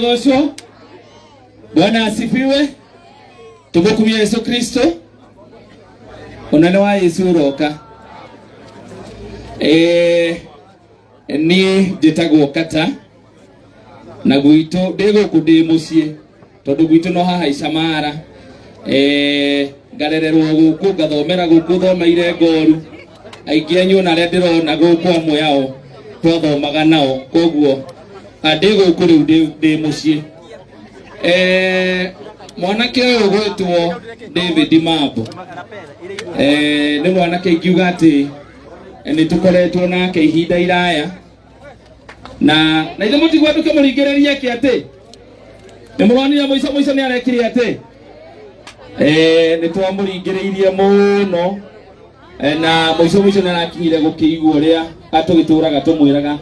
Agocwo. Bwana asifiwe. Tumukumie Yesu Kristo. Unene wa Yesu uroka. Niĩ njĩtagwo Kata na gwitũ ndĩ gũkũ ndĩ mũciĩ tondũ gwitũ no haha Icamara. Ngarererwo gũkũ, ngathomera gũkũ, thomeire Ngoru. Aingĩ anyu ona arĩa ndĩrona gũkũ amwe ao twathomaga nao, koguo ndĩ gũkũ rĩu ndĩ mũciĩ. Mwanake ũyũ ũgwĩtwo David Mambo, nĩ mwanake ingiuga atĩ nĩ tũkoretwo nake ihinda iraya na ithe mũtigua tũkĩmũringĩrĩria kĩ atĩ nĩ mũronire mũico mũico nĩ arekire atĩ nĩ twamũringĩrĩirie mũno, na mũico mũico nĩ arakinyire gũkĩigua ũrĩa tũgĩtũraga tũmwĩraga.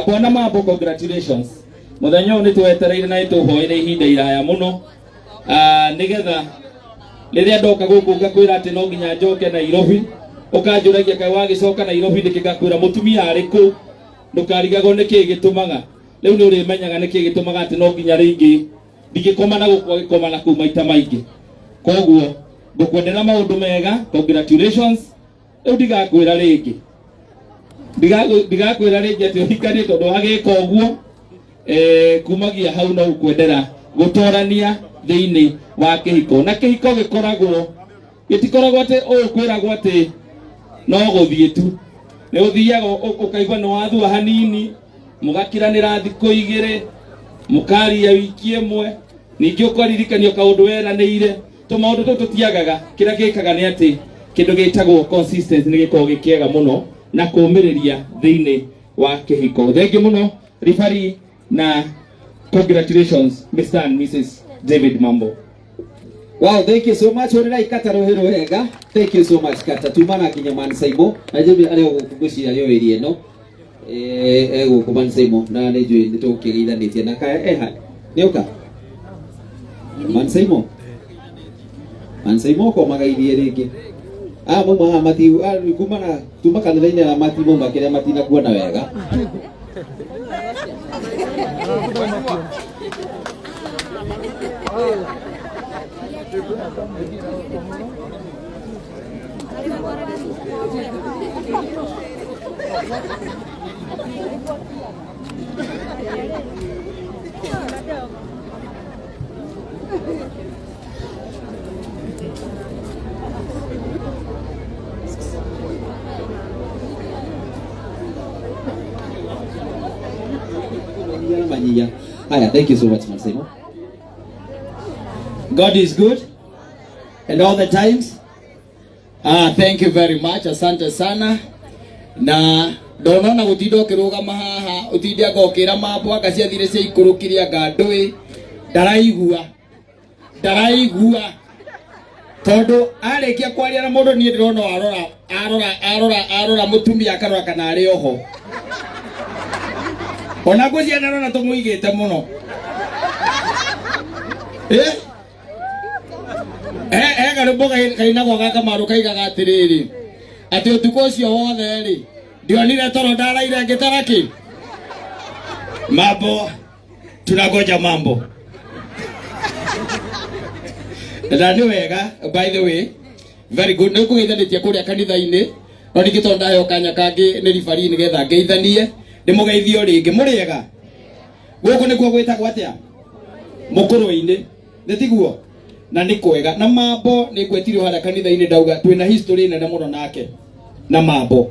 Bwana Mambo, congratulations. Mũthenya ũyũ nĩ twetereire na nĩ tũhoeire ihinda iraya mũno, nĩgetha rĩrĩa ndoka gũkũ ngakwĩra atĩ no nginya njoke Nairobi, ũkanjũragia kaĩ wagĩcoka Nairobi nĩkĩ, ngakwĩra mũtumia arĩ kũ, ndũkarigagwo nĩkĩ gĩtũmaga. Rĩu nĩ ũrĩmenyaga nĩkĩ gĩtũmaga atĩ no nginya rĩngĩ ndingĩkoma na gũkũ agĩkoma na kũu maita maingĩ. Koguo ngũkwendera maũndũ mega, congratulations. Rĩu ndigakwĩra rĩngĩ, ndigakwĩra rĩngĩ atĩ ũhikanie tondũ wagĩka ũguo, kumagia hau no ũkwendera gũtorania thĩinĩ wa kĩhiko. Na kĩhiko gĩkoragwo gĩtikoragwo atĩ ũũ kwĩragwo atĩ no gũthiĩ tu, nĩ ũthiaga ũkaigua nĩ wathua hanini, mũgakiranĩra thikũ igĩrĩ, mũkaria wiki ĩmwe, ningĩ ũkaririkanio kaũndũ weranĩire. Tũmaũndũ tũu tũtiagaga. Kĩrĩa gĩkaga nĩ atĩ kĩndũ gĩtagwo consistency nĩ gĩkoragwo gĩ kĩega mũno na kũũmĩrĩria thĩinĩ wa kĩhiko. Thengiũ mũno ribari na congratulations Mr and Mrs David Mambo. Wow, thank you so much. Hũrĩrai Kata rũhĩ rwega. Thank you so much Kata. Tuma na nginya Man Saimo. Na njũĩ arĩ o gũkũ ngwĩciria arĩ o area ĩno. E gũkũ Man Saimo na nĩ njũĩ nĩ tũkĩgeithanĩtie na kaya eha. Nĩ oka? Man Saimo. Man Saimo ko magaithie rĩngĩ. Ah, mauma haha mati kuma na tuma kanitha-inĩ ara mati mauma kĩrĩa matinakuona wega. Manyinya. Haya, thank you so much, Man Saimo. God is good and all the times. Thank you very much. Asante sana. Na ndonona gutinda ukirugama haha utinde anga ukira mambo anga ciathire cia ikũrũkire anga ndũĩ ndaraigua ndaraigua tondu arĩkia kwaria na mũndũ niĩ ndĩrona arora arora arora arora mũtumia akarora kana arĩ oho ona ngwĩciria ndarona tũmũigĩte mũno. He karwĩmbo kainagwo ga Kamaru kaigaga atĩrĩrĩ atĩ ũtukũ ũcio wothe rĩ ndionire toro ndaraire ngĩtara kĩ mambo tunangoja mambo na nĩ wega. By the way, very good, nĩ ngũgeithanĩtie kũrĩa kanitha-inĩ no ningĩ tondũ ndaheo kanya kangĩ nĩ ribari nĩgetha ngeithanie ndĩmũgeithio rĩngĩ. Mũrĩega gũkũ nĩkuo gwĩtagwo atĩa mũkũrũ-inĩ nĩ tiguo na nĩ kwega na mambo nĩ ngwetirio harĩa kanitha-inĩ ndauga twĩna history nene mũno nake na mambo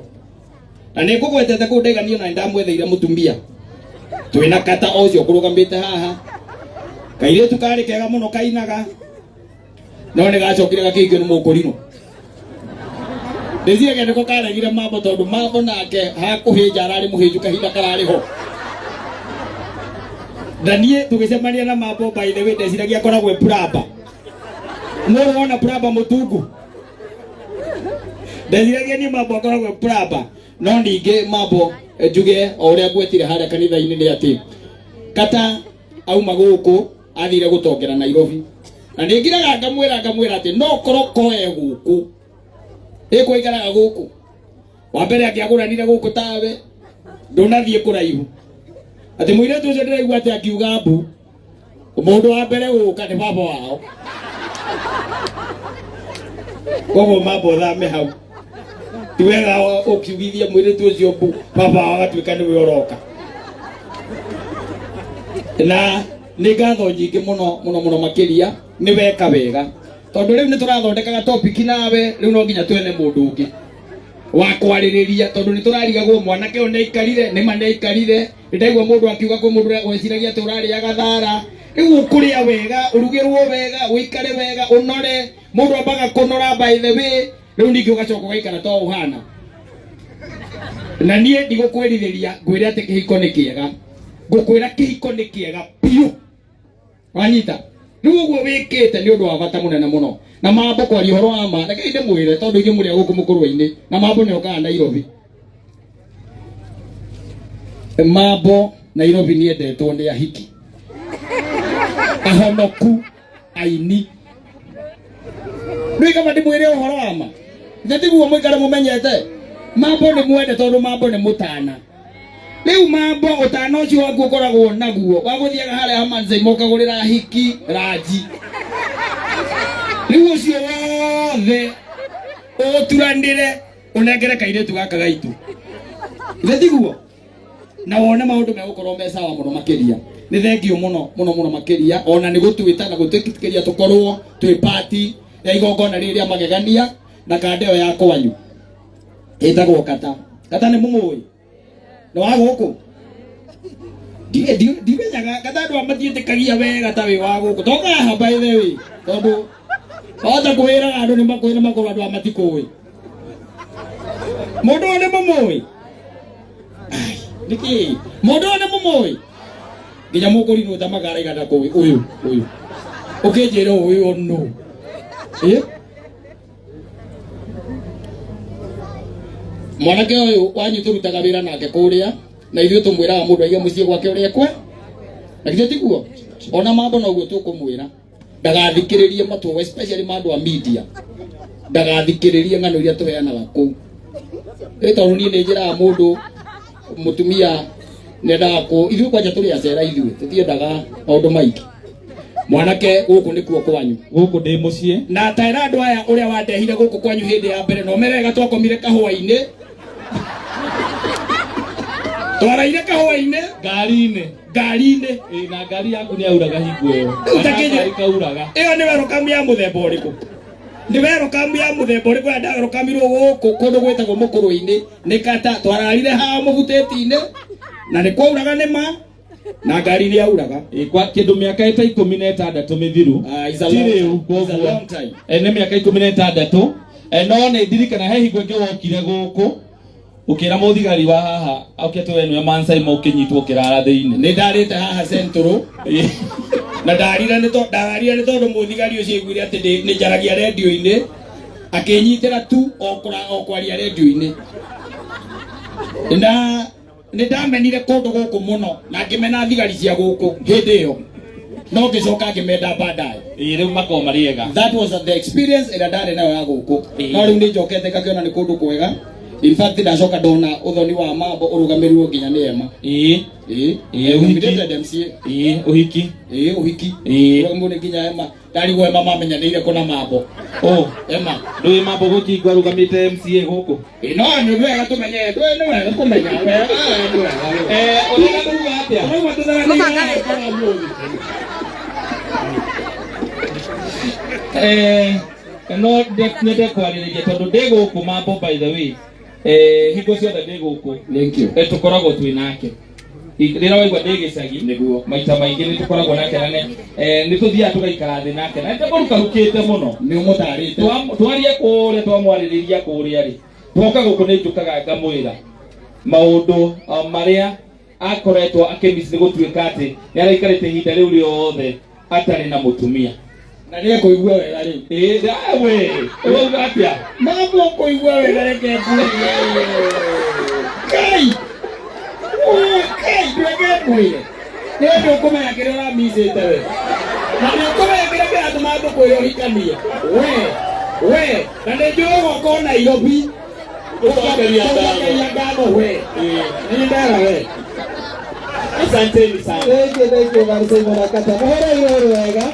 na nĩ ngũgwetete kũu ndaiganio na nĩ ndamwetheire mũtumia twĩna kata o ũcio kũrũgamĩte haha kairĩtu karĩ kega mũno kainaga no nĩ gacokire gakĩingio nĩ mũkũrinũ ndĩciragia nĩko karegire mambo tondũ mambo nake hakũhĩnja ararĩ mũhĩnju kahinda kararĩ ho na niĩ tũgĩcemania na mambo by the way ndeciragia akoragwo e puramba nĩ wona puramba mũtungu ndeciragia niĩ mambo akoragwo e puramba no ningĩ mambo njuge o ũrĩa ngwetire harĩa kanitha-inĩ nĩ atĩ kata auma gũkũ athire gũtongera Nairobi na nĩ ngiraga ngamwĩra ngamwĩra atĩ no korwo koe gũkũ ĩkũikaraga gũkũ wa mbere angĩagũranire gũkũ tawe ndũnathiĩ kũraihu atĩ mũirĩtu ũcio ndĩraigua atĩ akiuga mbu. Mundu wa mbere guka ni baba wao. Koguo mambo thame hau. Ti wega ukiugithia mwiritu ucio mbu baba wao agatuika niwe uroka. Na nĩ ngatho nyingĩ mũno mũno mũno makĩria nĩ weka wega tondũ rĩu nĩ tũrathondekaga topic nawe rĩu no nginya twene mũndũ ũngĩ wa kwarĩrĩria tondũ nĩ tũrarigagwo mwanake ũyũ nĩ aikarire nĩ ma nĩ aikarire. Nĩ ndaigua mũndũ akiuga kwĩ mũndũ weciragia atĩ ũrarĩaga thara. Rĩu ũkũrĩa wega ũrugĩrwo wega ũikare wega ũnore. Mũndũ ambaga kũnora by the way, rĩu ningĩ ũgacoka ũgaikara to ũhana. Na niĩ ndigũkwĩrirĩria ngwĩre atĩ kĩhiko nĩ kĩega, ngũkwĩra kĩhiko nĩ kĩega biũ. Wanyita? Rĩu ũguo wĩkĩte nĩ ũndũ wa bata mũnene mũno. Na mambo kwaria ũhoro wa ma, reke ndĩmwĩre tondũ inyuĩ mũrĩ a gũkũ mũkũrwe-inĩ na mambo nĩ okaga Nairobi. Mambo Nairobi nĩ endetwo nĩ ahiki ahonoku aini. Rĩu kaba ndĩmwĩre ũhoro wa ma, ithe tiguo mũikare mũmenyete mambo nĩ mwende tondũ mambo nĩ mũtana. Rĩu mambo ũtana ũcio waku ũkoragwo naguo wa gũthiaga harĩa Hamanzaima ũkagũrĩra ahiki ranji. Rĩu ũcio wothe ũturanĩre ũnengere kairĩtu gaka gaitũ, ithe tiguo? Na wone maũndũ megũkorwo me sawa mũno makĩria. Nĩ thengio mũno mũno mũno makĩria ona nĩ gũtuĩta na gũtwĩtĩkĩria tũkorwo twĩ pati ya igongona rĩrĩ rĩa magegania na kanda ĩyo ya kwanyu ĩtagwo Kata. Kata nĩ mũmũĩ? Nĩ wa gũkũ? Ndimenyaga Kata andũ aya matiĩtĩkagia wega ta wĩ wa gũkũ. Toka haha by the way tondũ wahota kwĩraga andũ nĩ makũĩ na makorwo andũ aya matikũĩ. Mũndũ ũyũ nĩ mũmũĩ? Nĩkĩ? Mũndũ ũyũ nĩ mũmũĩ? Nginya mũkũrinwo tamaga araiga ndakũĩ. Ũyũ ũyũ ũkĩnjĩra ũyũ nũ? Mwanake ũyũ wanyu tũrutaga wĩra nake kũrĩa na ithuĩ tũmwĩraga mũndũ aige mũciĩ gwake ũrĩa ekwe na githĩ tiguo? Ona mambo noguo tũkũmwĩra ndagathikĩrĩrie matũ especially ma andũ a media, ndagathikĩrĩrie ng'ano iria tũheanaga kũu. Ĩ tondũ niĩ nĩ njĩraga mũndũ mũtumia nĩendaga kũ ithuĩ kwanja tũrĩ acera ithuĩ tũtiendaga maũndũ maingĩ. Mwanake gũkũ nĩkuo kwanyu. Gũkũ ndĩ mũciĩ. Na taĩra andũ aya ũrĩa wandehire gũkũ kwanyu hĩndĩ ya mbere no mere wega twakomire kahũa-inĩ. Twaraire kahũa-inĩ. Ngari-inĩ. Ngari-inĩ. Ĩ, na ngari yaku nĩ yauraga hingo ĩyo. Rĩu ta kĩnye- Ngari kauraga. Ĩyo nĩ welcome ya mũthemba ũrĩkũ? Nĩ welcome ya mũthemba ũrĩkũ ya ndawelcomeirwo gũkũ kũndũ gwĩtagwo mũkũrũ-inĩ nĩ Kata. Twararire haha mũbutĩti-inĩ na nĩ kwauraga nĩ ma na ngari nĩ yauraga. Ĩ, kwa kĩndũ mĩaka ĩta 16 mĩthiru. It's a Ti long rĩu, time. It's a koguo. long time. Nĩ mĩaka 16. No nĩ ndirikana he hingo ĩngĩ wokire gũkũ ũkĩra mũthigari wa haha oke tũwe nĩwe Mansaima ũkĩnyitwo ũkĩrara thĩinĩ. Nĩ ndarĩte haha Central na ndarire nĩ ndararire nĩ tondũ mũthigari ũcio aiguire atĩ nĩ njaragia redio-inĩ akĩnyitĩra tu o kwaria redio-inĩ. Na nĩ ndamenire kũndũ gũkũ mũno na ngĩmena thigari cia gũkũ hĩndĩ ĩyo no ngĩcoka ngĩmenda baadaye. Ĩ, rĩu makoragwo marĩ ega. That was the experience ĩrĩa ndarĩ nayo ya gũkũ. No rĩu nĩ njokete ngakĩona nĩ kũndũ kwega. In fact ndacoka ndona ũthoni wa mambo ũrũgamĩrĩirwo nginya nĩ Emma. Ĩ. Ĩ. Ĩ, ũhiki. Nominated MCA. Ĩ, ũhiki. Ĩ, ũhiki. Ĩ. Ũrũgamĩrĩirwo nĩ nginya Emma. Ndarigwo Emma mamenyanĩire kũ na mambo. Ũ. Emma. Ndũĩ mambo gũtingwa arũgamĩte MCA gũkũ? Ĩ, no nĩ wega tũmenye, ndũĩ nĩ wega kũmenya wega, nĩ wega. Ũrenda kuuga atĩa? Ũraigua tũtharanĩire haha ũmũthĩ. No nyende kwarĩrĩria tondũ ndĩ gũkũ mambo by the way. Hingo ciothe ndĩ gũkũ. Thank you. Tũkoragwo twĩ nake. Rĩrĩa waigua ndĩ gĩcagi, Nĩguo. maita maingĩ nĩ tũkoragwo nake na nĩ tũthiaga tũgaikara thĩ nake na nĩtũmũrukarukĩte mũno. Nĩ ũmũtarĩte. Twaria kũrĩa, twamwarĩrĩria kũrĩa rĩ, twoka gũkũ nĩ njũkaga ngamwĩra maũndũ marĩa akoretwo akĩmiss nĩ gũtuĩka atĩ nĩ araikarĩte ihinda rĩu rĩothe atarĩ na mũtumia. Na nĩ ekũigua wega rĩu. Ĩ, we, ũrauga atĩa? Mambo kũigua wega reke ngwĩre. Ngai! Ngai, ndweke ngwĩre. Nĩ ũndũ ũkũmenya kĩrĩa ũramicĩte we. Na nĩ ũkũmenya kĩrĩa kĩratũma andũ kwĩra ũhikanie. We, we, na nĩ njũĩ ũgoka o Nairobi. Gũcokeria ngatho. Gũcokeria ngatho we. Nĩ ndera we. Asanteni sana. Thank you, thank you, Man Simon Akata. Mũhũre irũrũ wega.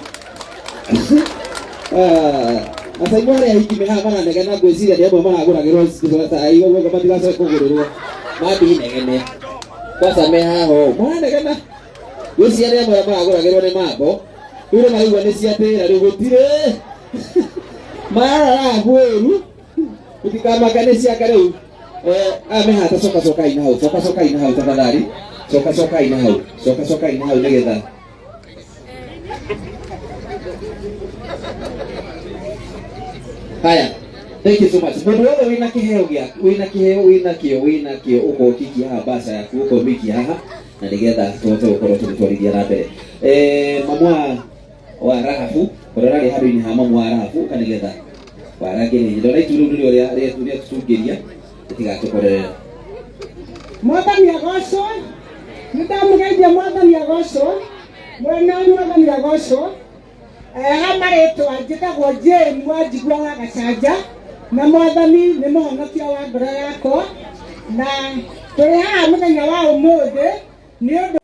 Ah, Macaimo arĩa aingĩ me haha maranegena ngwĩciria nĩ amwe maragũragĩrwo cai ũguo matigacoke kũgũrĩrwo mambi inegene kwanza me haha ũũ maranegena ngwĩciria nĩ amwe maragũragĩrwo nĩ mambo rĩu nĩ maraigua nĩ cia tĩra rĩu gũtirĩ mararora ngwĩru gũtikamaka nĩ ciaka rĩu. Eh, aya me haha ta coka cokai na hau, coka cokai na hau tafadhali, coka cokai na hau, coka cokai na hau nĩgetha haya. Thank you so much. Mundu wothe wina kiheo gĩaku, wina kiheo, wina kĩo, wina kĩo, ũkokikia haha mbaca yaku, ũkomikia haha na nĩgetha tũhote gũkorwo tũgĩtwarithia na mbere. Eh, mamu wa Rahabu, ũrĩa ũrarĩ handũ-inĩ ha mamu wa Rahabu, ũka nĩgetha warangĩrĩrie. Ndona itu rĩu nĩrĩo rĩatũtungĩria, rĩtigatũkorerere. Mwathani agocwo, nĩndamũgeithia mwathani agocwo, mwena wa mwathani agocwo. Ha marĩtwa njĩtagwo Jane Wanjigua wa Gacanja, na mwathani nĩ mũhonokia wa ngoro yakwa, na tũrĩ haha mũthenya wa ũmũthĩ nĩ ũndũ